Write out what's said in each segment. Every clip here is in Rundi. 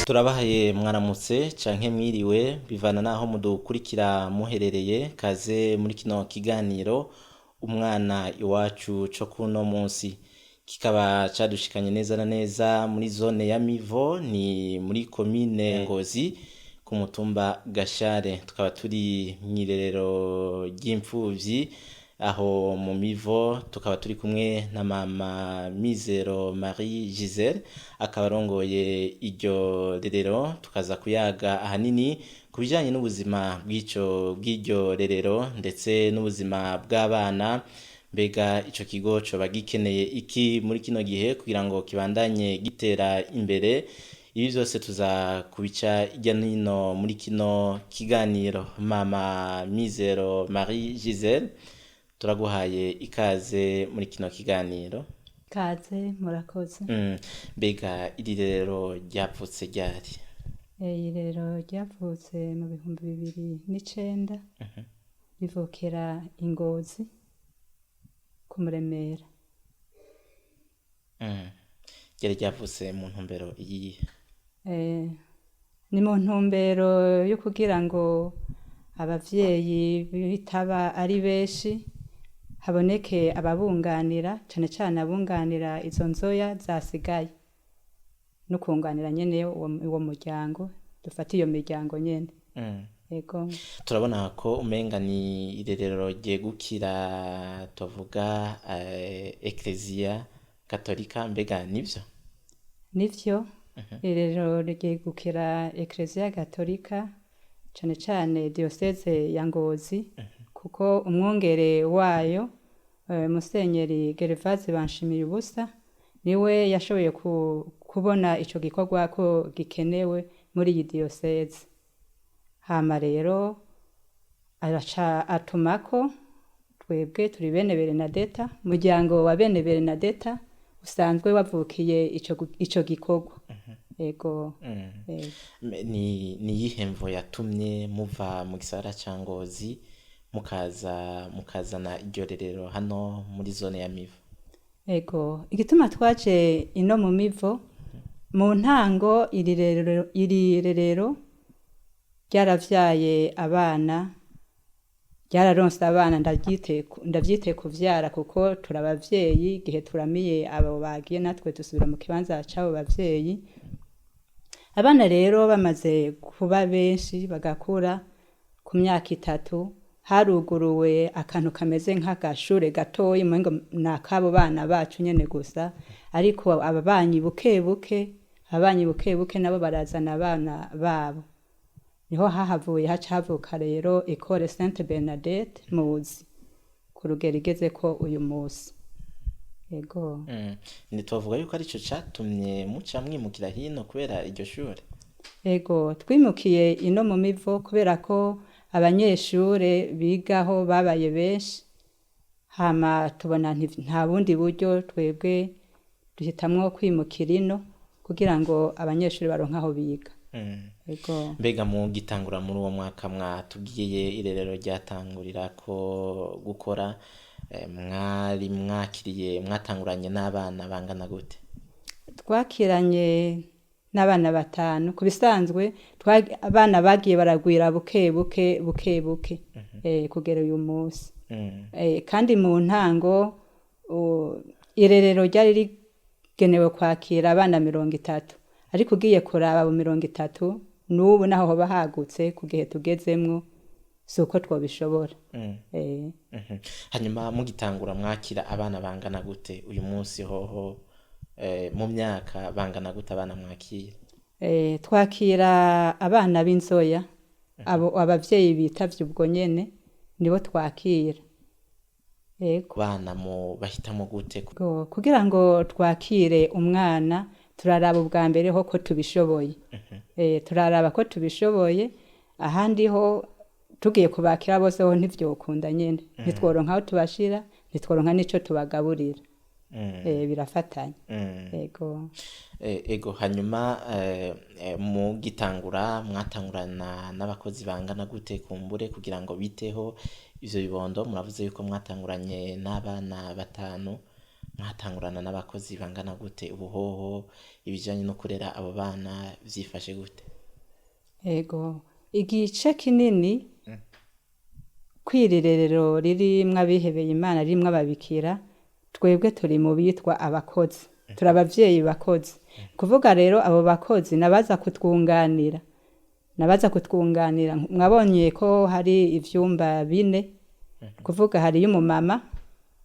Turabahaye mwaramutse canke mwiriwe bivana naho mudukurikira muherereye. Kaze muri kino kiganiro Umwana Iwacu co kuno munsi, kikaba cadushikanye neza na neza muri zone ya Mivo, ni muri komine Ngozi, ku mutumba Gashare. Tukaba turi mw'irerero ry'imfuvyi aho mu Mivo. Tukaba turi kumwe na mama Mizero Marie Giselle, akaba arongoye iryo rerero. Tukaza kuyaga ahanini ku bijanye n'ubuzima bw'ico bw'iryo rerero, ndetse n'ubuzima bw'abana. Mbega ico kigo coba gikeneye iki muri kino gihe kugira ngo kibandanye gitera imbere? Ibi vyose tuza kubica irya nino muri kino kiganiro. Mama Mizero Marie Giselle, turaguhaye ikaze muri kino kiganiro. Kaze, murakoze. Mbega iri rero ryavutse ryari? Iyi rero ryavutse mu 2009, rivukira i Ngozi ku Muremera. Ryari ryavutse mu ntumbero iyihe? Ni mu ntumbero yo kugira ngo abavyeyi bitaba ari benshi, haboneke ababunganira, cane cane abunganira izo nzoya zasigaye, no kunganira nyene uwo muryango, dufate iyo miryango nyene. Ego. Turabona ko umenga ni irerero ryegukira, tuvuga Ekleziya Katolika. Mbega nivyo? Nivyo, irerero ryegukira Ekleziya Gatolika, cane cane diyoseze ya Ngozi, kuko umwungere wayo, Musenyeri Gervaze Banshimiye Ubusa, niwe yashoboye kubona ico gikorwa ko gikenewe muri iyi diyoseze. Hama rero araca atumako twebwe turi bene Berenadeta, umuryango wa bene Berenadeta usanzwe wavukiye ico gikorwa. Ego. Ni iyihe mvo yatumye muva mu gisagara ca Ngozi mukaza mukazana iryo rerero hano muri zone ya Mivo? Ego, igituma twaje ino mu Mivo, mu ntango iri rerero ryaravyaye abana, ryararonse abana, ndavyite kuvyara, kuko turi abavyeyi. Igihe turamiye abo bagiye, natwe dusubira mu kibanza c'abo bavyeyi. Abana rero bamaze kuba benshi, bagakura, ku myaka 3 haruguruwe akantu kameze nk'agashure gatoyi, umengo ni ak'abo bana bacu nyene gusa. Ariko ababanyi buke buke nabo barazana abana babo. Niho hahavuye haca havuka rero Ecole Sainte Bernadette muzi ku rugero igezeko uyu musi. Ego. Ntitwovuga yuko arico catumye muca mwimukira hino kubera iryo shure? Ego, twimukiye ino mu Mivo kubera ko abanyeshure bigaho babaye benshi. Hama tubona nta bundi buryo, twebwe duhitamwo kwimukira ino kugira ngo abanyeshure baronke aho biga. Ego. Mbega mugitangura muri uwo mwaka mwatubwiye irerero ryatangurirako gukora, mwari mwakiriye, mwatanguranye n'abana bangana gute? Twakiranye n'abana batanu. Ku bisanzwe abana bagiye baragwira buke buke buke buke kugera uyu munsi. Kandi mu ntango irerero ryari rigenewe kwakira abana 30, ariko ugiye kuraba abo 30 n'ubu naho hoba hagutse ku gihe tugezemwo, si uko twobishobora. Hanyuma mugitangura mwakira abana bangana gute? Uyu munsi hoho, mu myaka bangana gute abana mwakira? Twakira abana b'inzoya, abo abavyeyi bitavye ubwo nyene nibo twakira. Ego. Bana mu bahitamo gute? Kugira ngo twakire umwana, turaraba ubwa mbere ho ko tubishoboye. Turaraba ko tubishoboye. Ahandi ho tugiye kubakira bose ho ntivyokunda nyene, ntitworonka aho tubashira, ntitworonka n'ico tubagaburira. Birafatanye. Ego. Ego, hanyuma mugitangura mwatangurana n'abakozi bangana gute, kumbure kugira ngo biteho ivyo bibondo? Muravuze yuko mwatanguranye n'abana batanu. Mwatangurana n'abakozi bangana gute? Ubuhoho ibijanye no kurera abo bana vyifashe gute? Ego, igice kinini kw'irerero ririmwo abihebeye Imana, ririmwo ababikira, twebwe turi mu bitwa abakozi, turi abavyeyi bakozi. Kuvuga rero abo bakozi nabaza kutwunganira, nabaza kutwunganira. Mwabonye ko hari ivyumba bine, kuvuga hariyo umumama,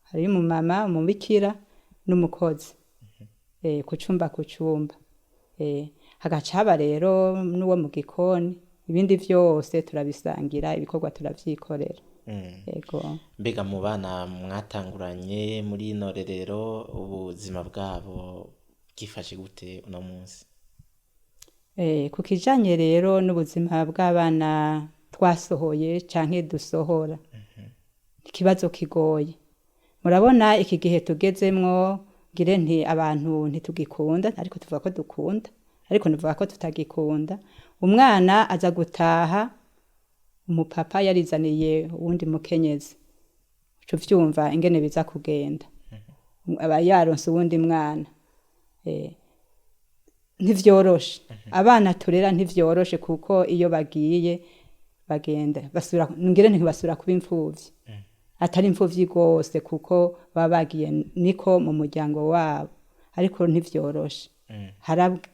hariyo umumama, umubikira n'umukozi, ku cumba ku cumba. Hagaca haba rero n'uwo mu gikoni, ibindi vyose turabisangira, ibikorwa turavyikorera. Ego. Mbega mu bana mwatanguranye muri ino rerero, ubuzima bwabo bwifashe gute uno munsi? Ku kijanye rero n'ubuzima bw'abana twasohoye canke dusohora, ikibazo kigoye. Murabona iki gihe tugezemwo, ngire nti abantu ntitugikunda, ariko tuvuga ko dukunda, ariko nuvuga ko tutagikunda. Umwana aza gutaha umupapa yarizaniye uwundi mukenyezi, uca uvyumva ingene biza kugenda, aba yaronse uwundi mwana. Ntivyoroshe, abana turera ntivyoroshe, kuko iyo bagiye bagenda basubira, ngire ntibasubira kuba imfuvyi, atari imfuvyi rwose, kuko baba bagiye niko mu muryango wabo, ariko ntivyoroshe.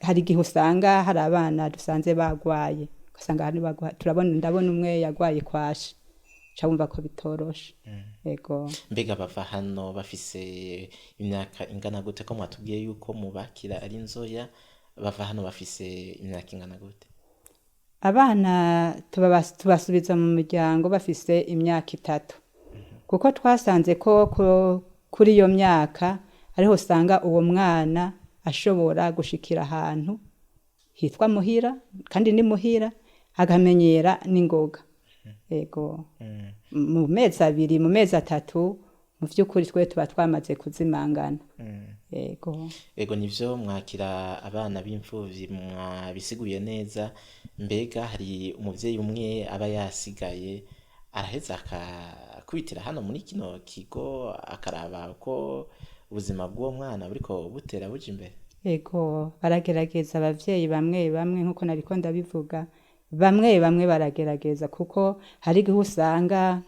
Hari igihe usanga hari abana dusanze bagwaye, ugasanga hari bagwaye, turabona, ndabona umwe yagwaye kwashi, uca wumva ko bitoroshe. Ego. Mbega bava hano bafise imyaka ingana gute? Ko mwatubwiye yuko mubakira ari nzoya, bava hano bafise imyaka ingana gute? Abana tubasubiza mu muryango bafise imyaka 3, kuko twasanze ko kuri iyo myaka ariho usanga uwo mwana ashobora gushikira ahantu hitwa muhira, kandi ni muhira, agamenyera n'ingoga. Ego. Mu mezi 2, mu mezi 3, mu vy'ukuri twe tuba twamaze kuzimangana. Ego. Ego, nivyo, mwakira abana b'imfuvyi mwabisiguye neza. Mbega hari umuvyeyi umwe aba yasigaye, araheza akakubitira hano muri kino kigo akaraba ko ubuzima bw'uwo mwana buriko butera buja imbere? Ego, baragerageza abavyeyi bamwe bamwe, nkuko nariko ndabivuga, bamwe bamwe baragerageza, kuko hari igihe usanga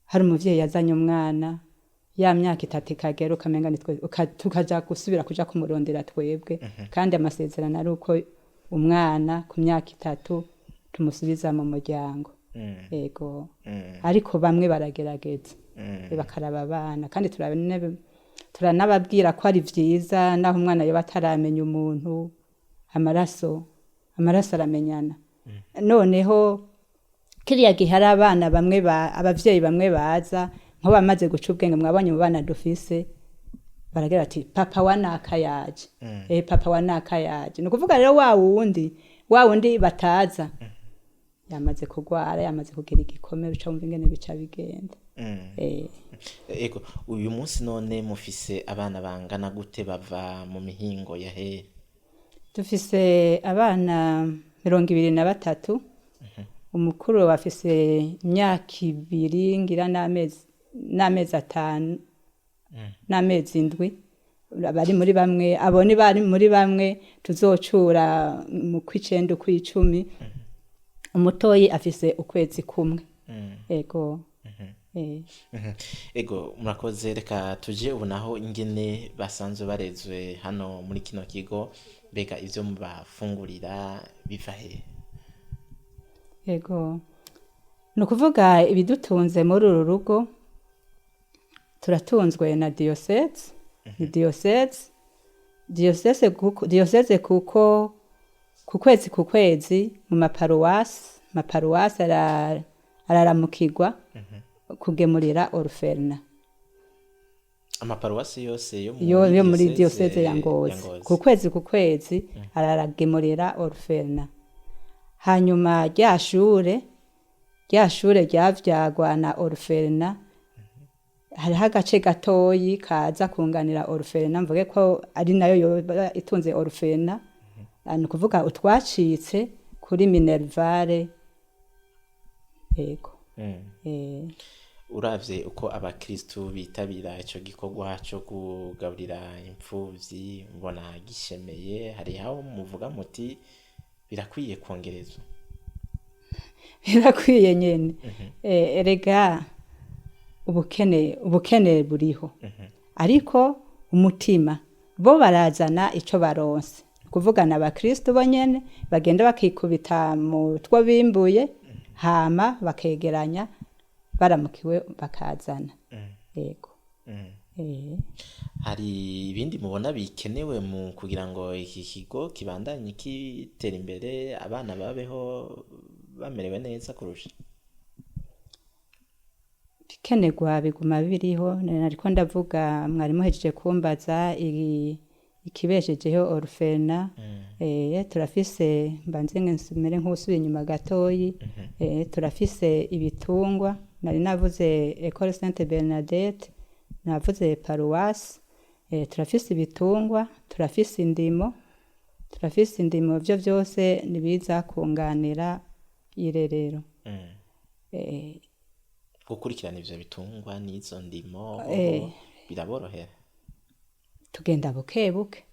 hari umuvyeyi yazanye umwana, ya myaka 3 ikagera, ukamenga nitwe tukaja gusubira kuja kumurondera twebwe, kandi amasezerano ari uko umwana ku myaka 3 tumusubiza mu muryango. Ego. Ariko bamwe baragerageza, bakaraba abana, kandi turanababwira ko ari vyiza, naho umwana yoba ataramenya umuntu, amaraso aramenyana. Noneho kiriya gihe hari abana bamwe abavyeyi bamwe baza nko bamaze guca ubwenge, mwabonye mu bana dufise baragira ati papa wa naka yaje, papa wa naka yaje. Ni ukuvuga rero wa wundi bataza yamaze kugwara, yamaze kugira igikomere, uca wumva ingene bica bigenda. Ego, uyu munsi none mufise abana bangana gute bava mu mihingo ya hehe? Dufise abana 23. Umukuru afise imyaka 2 ngira n'amezi 5 n'amezi 7, bari muri bamwe, abo ni bari muri bamwe tuzocura mu kw'icenda, ukw'icumi. Umutoyi afise ukwezi kumwe. Ego. Ego, murakoze. Reka tuje ubu naho ingene basanzwe barezwe hano muri kino kigo. Mbega ivyo mubafungurira biva hehe? Ego, ni ukuvuga ibidutunze muri uru rugo, turatunzwe na diyoseze, ni diyoseze, diyoseze kuko ku kwezi ku kwezi mu maparuwasi, amaparuwasi araramukirwa kugemurira orphelinat. Amaparuwasi yose yo yo muri diyoseze ya Ngozi, ku kwezi ku kwezi araragemurira orphelinat. Hanyuma rya shure ryavyagwa na orphelinat, hariho agace gatoyi kaza kunganira orphelinat, mvuge ko ari nayo yoba itunze orphelinat, ni ukuvuga utwacitse kuri minervare. Yego. Uravye uko abakristu bitabira ico gikorwa co kugaburira imfuvyi, mbona gishemeye, hari aho muvuga muti birakwiye kongerezwa? Birakwiye nyene. Erega ubukene buriho, ariko umutima bo barazana ico baronse, kuvugana abakristu bo nyene bagenda bakikubita mu two bimbuye, hama bakegeranya baramukiwe bakazana. Yego. Hari ibindi mubona bikenewe mu kugira ngo iki kigo kibandanye gitera imbere, abana babeho bamerewe neza kurusha? Bikenerwa biguma biriho. Nariko ndavuga, mwari muhejeje kumbaza ikibeshejeho orphelinat. Turafise, mbanze nsumire nk'usubiye inyuma gatoyi, turafise ibitungwa, nari navuze Ecole Sainte Bernadette, navuze paruwasi, turafise ibitungwa, turafise indimo, ivyo vyose nibiza kunganira irerero. Gukurikirana ivyo bitungwa n'izo ndimo biraborohera? Tugenda bukebuke.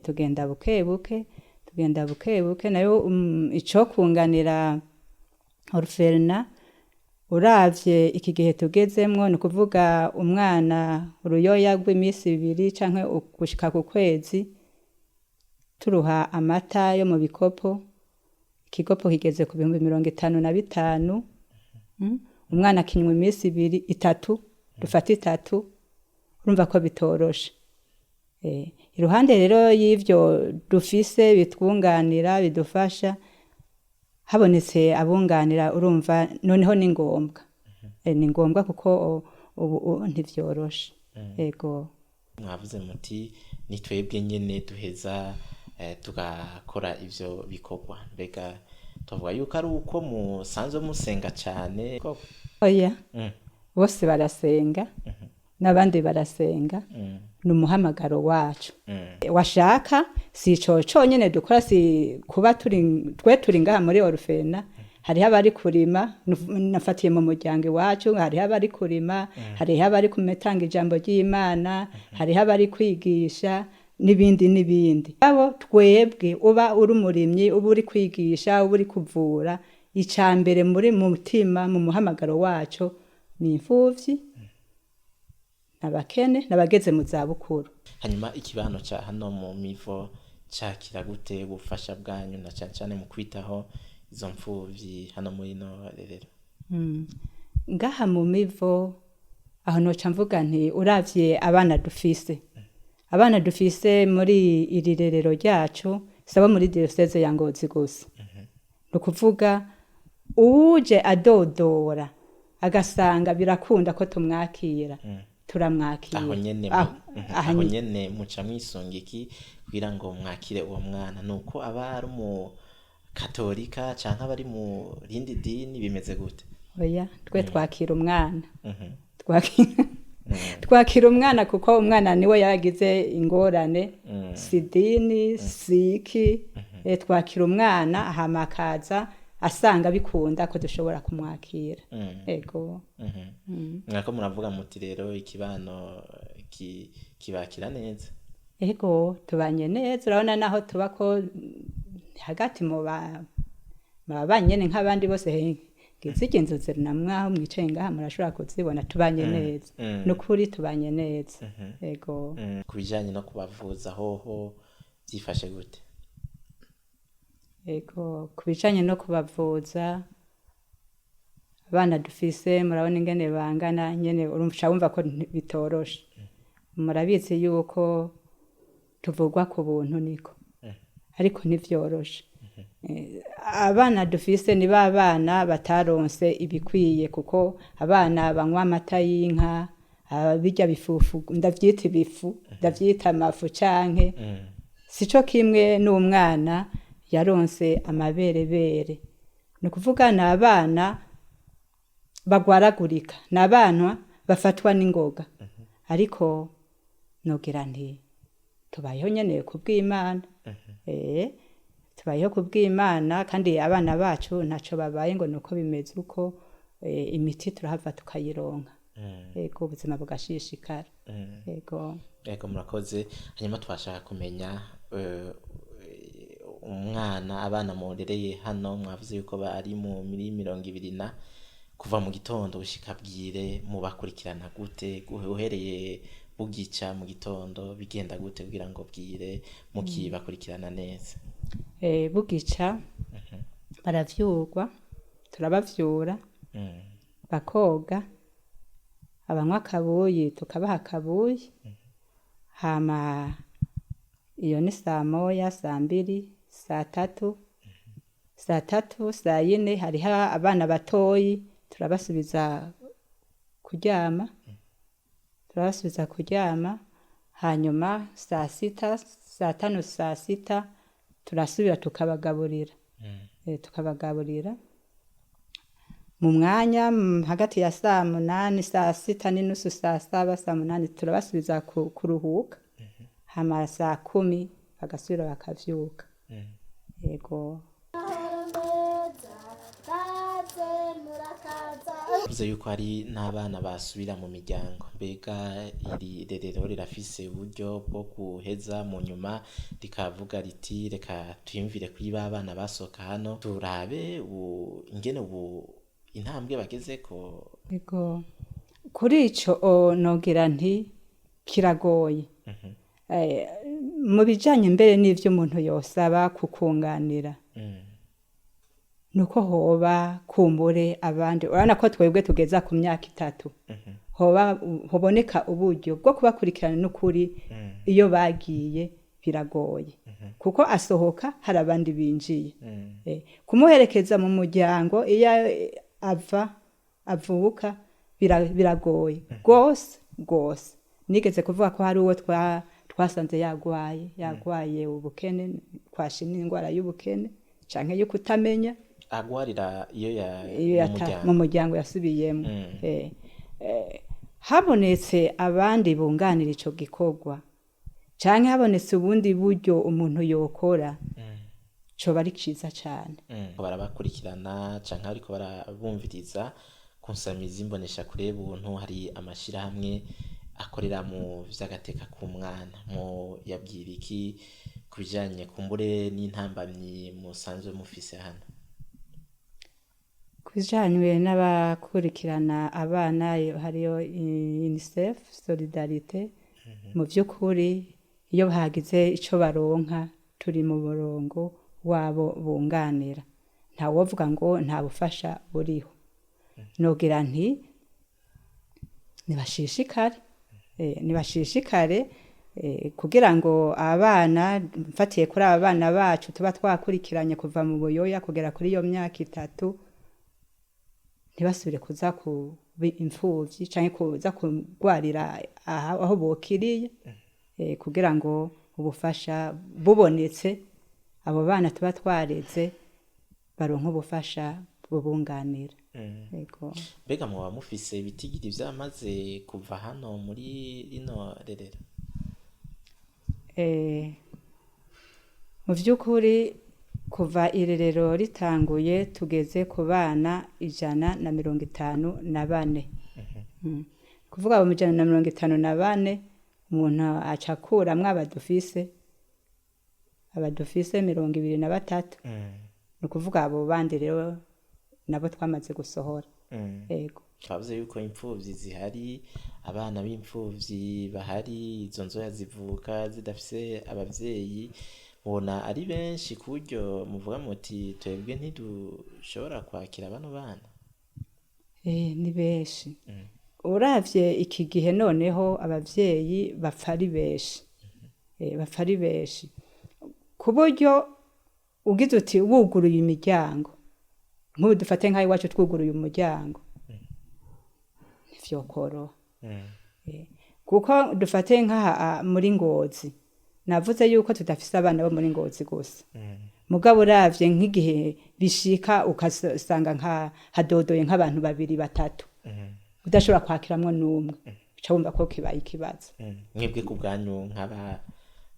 Tugenda bukebuke, tugenda bukebuke. Nayo ico kunganira orphelinat, uravye iki gihe tugezemwo, ni ukuvuga umwana uruyoya rw'imisi 2 canke gushika ku kwezi, turuha amata yo mu bikopo, ikigopo kigeze ku 55,000. Umwana akinywa imisi 2 3, dufate 3, urumva ko bitoroshe. Iruhande rero y'ivyo dufise bitwunganira, bidufasha, habonetse abunganira, urumva noneho ni ngombwa. Ni ngombwa kuko ubu ntivyoroshe. Ego. Mwavuze muti ni twebwe nyene duheza tugakora ivyo bikorwa, mbega tuvuga yuko ari uko musanzwe musenga cane? Oya, bose barasenga, n'abandi barasenga, ni umuhamagaro wacu. Washaka si ico conyene dukora, si kuba turi twe turi ngaha muri orphelinat, hariho abari kurima, nafatiye mu muryango iwacu, hariho abari kurima, hariho abari kumetanga ijambo ry'Imana, hariho abari kwigisha n'ibindi n'ibindi. Abo twebwe uba uri umurimyi, uba uri kwigisha, uba uri kuvura, icambere muri mutima mu muhamagaro wacu ni imfuvyi, n'abakene, n'abageze mu zabukuru. Hanyuma ikibano ca hano mu Mivo cakira gute ubufasha bwanyu, na cane cane mu kwitaho izo mfuvyi hano muri ino rerero? Ngaha mu Mivo aho noca mvuga nti uravye abana dufise, abana dufise muri iri rerero ryacu sabo muri diocese ya Ngozi gusa. Ni ukuvuga uwuje adodora agasanga birakunda ko tumwakira, turamwakira. Aho nyene aho nyene muca mwisunga iki kugira ngo mwakire uwo mwana? Nuko aba ari umu katolika canke abari mu rindi dini, bimeze gute? Oya, twe twakira umwana. Twakira umwana kuko umwana niwe yaragize ingorane, si dini, si iki. Twakira umwana hama akaza asanga bikunda ko dushobora kumwakira. Ego. Mwako muravuga muti rero ikibano kibakira neza. Ego, tubanye neza, urabona naho tuba ko hagati mu babanye nk'abandi bose, ngizige inzu zirunamwaho mwicaye ngaha murashobora kuzibona, tubanye neza. Nukuri tubanye neza. Ego. Ku bijanye no kubavuza hoho byifashe gute? Ego, ku bijanye no kubavuza abana dufise murabona ingene bangana nyene, urumva wumva ko bitoroshe. Murabizi yuko tuvugwa ku buntu niko, ariko ntivyoroshe. Abana dufise ni ba bana bataronse ibikwiye, kuko abana banywa amata y'inka, bijya bifufu, ndavyita ibifu, ndavyita amafu canke sico kimwe n'umwana yaronse amaberebere. Ni ukuvuga ni abana bagwaragurika, ni abana bafatwa n'ingoga. Ariko nogira nti tubayeho nyene kubw'Imana. Tubayeho kubw'Imana, kandi abana bacu ntaco babaye ngo nuko bimeze uko. Imiti turahava tukayironka. Ego, ubuzima bugashishikara. Ego. Ego, murakoze. Hanyuma twashaka kumenya umwana, abana murereye hano, mwavuze yuko bari muri 20 na kuva mu gitondo gushika bwire, mubakurikirana gute? Uhereye bugica mu gitondo bigenda gute kugira ngo bwire mukibakurikirana neza? Bugica baravyurwa, turabavyura, bakoga, abanywa akabuyi tukabaha akabuyi. Hama iyo ni 1:00, 2:00, 3:00, 3:00, 4:00, hariho abana batoyi turabasubiza kuryama, turabasubiza kuryama. Hanyuma 6:00, 5:00, 6:00 turasubira tukabagaburira. Tukabagaburira mu mwanya hagati ya 8:00, 6:30, 7:00, 8:00 turabasubiza kuruhuka. Hama 10:00 bagasubira bakavyuka. Yego. Bivuze yuko hari n'abana basubira mu miryango. Mbega iri rerero rirafise uburyo bwo guheza mu nyuma rikavuga riti: "Reka twiyumvire kuri ba bana basohoka hano, turabe ingene ubu intambwe bagezeko"? Ego. Kuri ico nogira nti kiragoye. Mu bijanye mbere n'ivyo umuntu yosaba kukunganira, nuko hoba kumbure abandi, urabona ko twebwe tugeza ku myaka 3, hoba hoboneka uburyo bwo kubakurikirana. N'ukuri iyo bagiye biragoye, kuko asohoka hari abandi binjiye. Kumuherekeza mu muryango iyo ava avuka biragoye rwose rwose. Nigeze kuvuga ko hari uwo twasanze yagwaye ubukene, kwashima indwara y'ubukene canke yo kutamenya. Agwarira iyo iyo mu mu muryango. Muryango yasubiyemo. Habonetse abandi bunganira ico gikorwa canke habonetse ubundi buryo umuntu yokora, coba ari ciza cane. Barabakurikirana canke ariko barabumviriza ku nsamizi imbonesha kure buntu, hari amashirahamwe akorera mu vy'agateka k'umwana, mu yabwira iki ku bijanye kumbure n'intambamyi musanzwe mufise hano? Ku bijanye n'abakurikirana abana, hariyo UNICEF, Solidarite. Mu vy'ukuri iyo hagize ico baronka turi mu murongo wabo bunganira. Ntawovuga ngo nta bufasha buriho. Nogira nti nibashishikare, nibashishikare kugira ngo abana, mfatiye kuri aba bana bacu tuba twakurikiranye kuva mu buyoya kugera kuri iyo myaka 3, ntibasubire kuza kuba imfuvyi canke kuza kurwarira aho bokiriye, kugira ngo ubufasha bubonetse, abo bana tuba twareze baronke ubufasha bubunganira. Yego. Mbega muba mufise ibitigiri vyamaze kuva hano muri rino rerero? Mu vy'ukuri kuva irerero ritanguye tugeze ku bana 154. Kuvuga abo 154, umuntu aca akuramwo abadufise 23. Ni ukuvuga abo bandi rero nabo twamaze gusohora. Yego. Twavuze yuko imfuvyi zihari, abana b'imfuvyi bahari, izo nzoya zivuka zidafise abavyeyi, mubona ari benshi ku buryo muvuga muti: "Twebwe ntidushobora kwakira bano bana"? Ni benshi. Uravye iki gihe noneho abavyeyi bapfa ari benshi. Bapfa ari benshi, ku buryo ugize uti wuguruye imiryango, nk'ubu dufate nk'aho iwacu twuguruye umuryango, ntivyokoroha. Kuko dufate nk'aha muri Ngozi, navuze yuko tudafise abana bo muri Ngozi gusa, mugabo uravye nk'igihe bishika ukasanga nka hadodoye nk'abantu babiri batatu, udashobora kwakiramwo n'umwe, uca wumva ko kibaye ikibazo. Mwebwe ku bwanyu nk'aba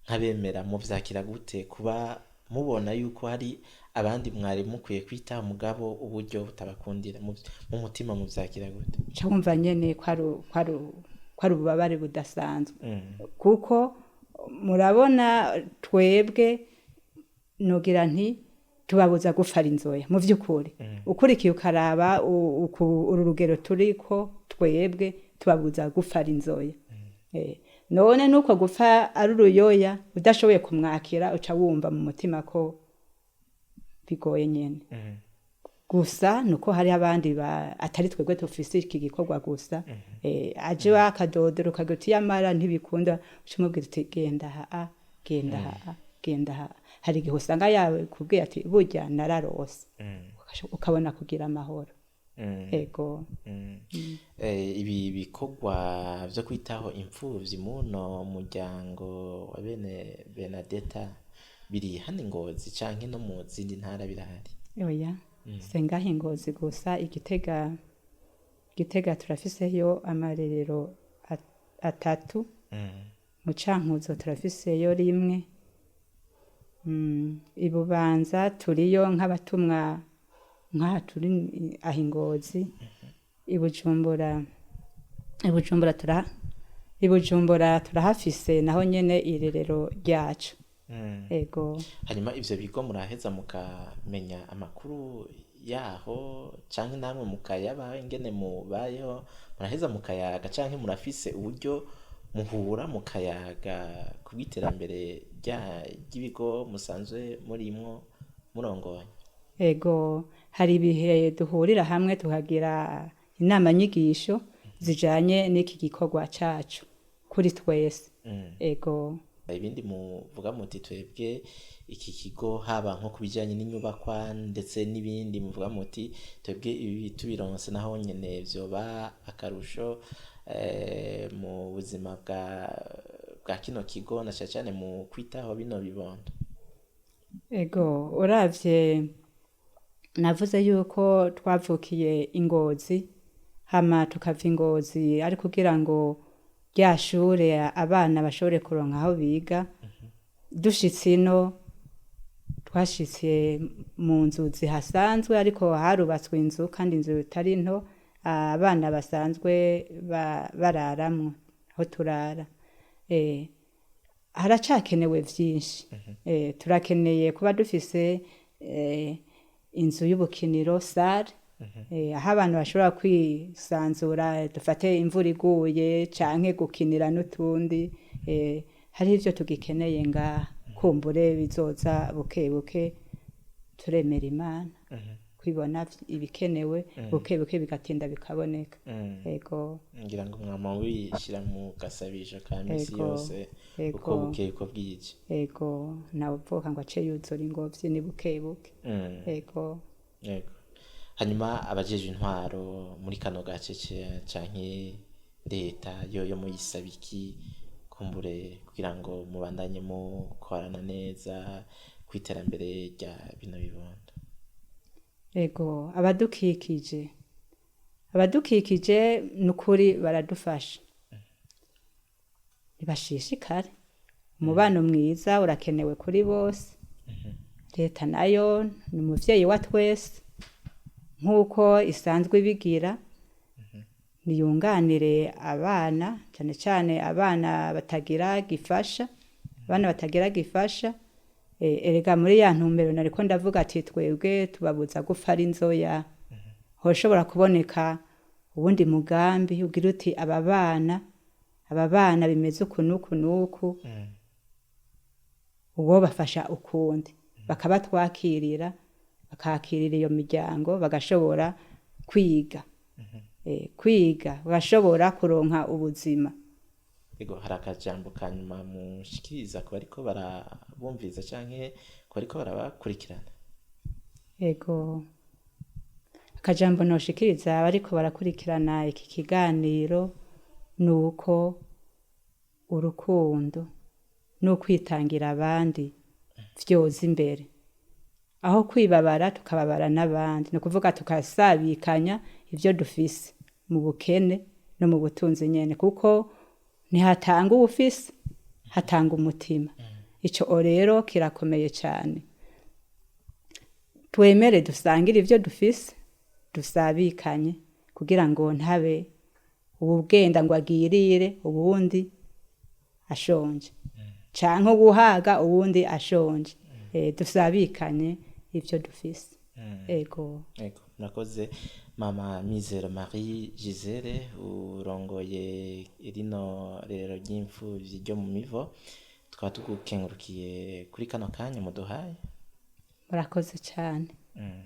nk'abemera muvyakira gute kuba mubona yuko hari abandi mwari mukwiye kwitaho mugabo uburyo butabakundira mu mutima muvyakira gute? Ca wumva nyene ko ari ububabare budasanzwe, kuko murabona twebwe nogira nti tubabuza gufara inzoya. Mu vy'ukuri ukurikiye ukaraba uru rugero turiko, twebwe tubabuza gufara inzoya. None nuko gupfa ari uruyoya udashoboye kumwakira, uca wumva mu mutima ko bigoye nyene. Gusa nuko hari abandi atari twebwe tufise iki gikorwa gusa, aje akadodora ukagira uti yamara ntibikunda, uca umubwira uti genda haa, genda haa, genda haa. Hari igihe usanga yakubwiye ati burya nararose, ukabona kugira amahoro. Ego. Ibi bikorwa vyo kwitaho imfuvyi muno muryango wa bene Benadeta biri hano i Ngozi canke no mu zindi ntara birahari? Oya, sengaho Ingozi gusa. Igitega turafiseyo amarerero atatu. Mu Cankuzo turafiseyo rimwe. Ibubanza turiyo nk'abatumwa nk'aha turi aha Ingozi. Ibujumbura turahafise naho nyene irerero ryacu. Ego. Hanyuma ivyo bigo muraheza mukamenya amakuru yaho canke namwe mukayabaha ingene mubayeho? Muraheza mukayaga canke murafise uburyo muhura mukayaga kubw'iterambere ry'ibigo musanzwe murimwo murongoye? Ego, hari ibihe duhurira hamwe tukagira inama nyigisho zijanye n'iki gikorwa cacu kuri twese. Ego. Ibindi muvuga muti twebwe iki kigo, haba nko kubijanye n'inyubakwa ndetse n'ibindi, muvuga muti twebwe ibi tubironse naho nyene vyoba akarusho mu buzima bwa kino kigo, na cane cane mu kwitaho bino bibondo? Ego, uravye navuze yuko twavukiye Ingozi, hama tukava Ingozi ari kugira ngo rya shure abana bashobore kuronka aho biga. Dushitse ino, twashitse mu nzu zihasanzwe, ariko harubatswe inzu kandi inzu itari nto abana basanzwe bararamwo aho turara. Haracakenewe vyinshi. Turakeneye kuba dufise inzu y'ubukiniro, sare, aho abantu bashobora kwisanzura, dufate imvura iguye canke gukinira n'utundi. Hariho ivyo tugikeneye ngaha, kumbure bizoza buke buke. Turemera Imana kwibona ibikenewe buke buke bigatinda bikaboneka. Ego. Ngira ngo mwama wishira mu gasabisho ka misi yose uko bukeye uko bwije. Ego, ntawe uvuka ngo ace yuzura ingobyi, ni buke buke. Ego. Yego. Hanyuma abajejwe intwaro muri kano gace canke leta yoyo muyisaba iki kumbure kugira ngo mubandanye mukorana neza kw'iterambere rya bino bibondo? Ego, abadukikije nukuri baradufasha, ntibashishikare. Umubano mwiza urakenewe kuri bose. Leta nayo ni umuvyeyi wa twese nk'uko isanzwe ibigira, niyunganire abana, cane cane abana batagira gifasha, abana batagira gifasha. Erega muri ya ntumbero nariko ndavuga ati twebwe tubabuza gupfa ari inzoya, hoshobora kuboneka uwundi mugambi ugira uti aba bana bimeze uku n'uku n'uku, uwobafasha ukundi, bakabatwakirira, bakakirira iyo miryango, bagashobora kwiga, kwiga bagashobora kuronka ubuzima. Ego, hari akajambo ka nyuma mushikiriza ku bariko barabumviriza canke ku bariko barabakurikirana? Ego, akajambo noshikiriza abariko barakurikirana iki kiganiro ni uko urukundo n'ukwitangira abandi vyoza imbere, aho kwibabara tukababara n'abandi, ni ukuvuga tukasabikanya ivyo dufise mu bukene no mu butunzi nyene, kuko ntihatanga uwufise, hatanga umutima. Ico rero kirakomeye cane. Twemere dusangire ivyo dufise, dusabikanye kugira ngo ntabe uwugenda ngo agirire uwundi ashonje, canke uwuhaga uwundi ashonje. Dusabikanye ivyo dufise. Ego. Ego, murakoze mama Mizero Marie Gisele, urongoye rino rerero ry'imfuvyi ryo mu Mivo. Tukaba tugukengurukiye kuri kano kanya muduhaye. Murakoze cane.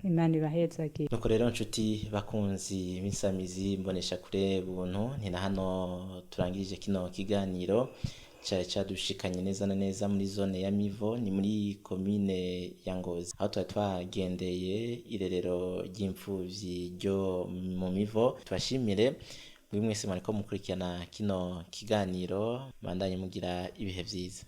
Imana ibahezagire. Nuko rero nshuti bakunzi b'insamizi mbonesha kure buntu, ni na hano turangirije kino kiganiro cari cadushikanye neza na neza muri zone ya Mivo, ni muri komine ya Ngozi, aho twari twagendeye irerero ry'imfuvyi ryo mu Mivo. Tubashimire mwe mwese mwariko mukurikirana kino kiganiro, mandanye mugira ibihe vyiza.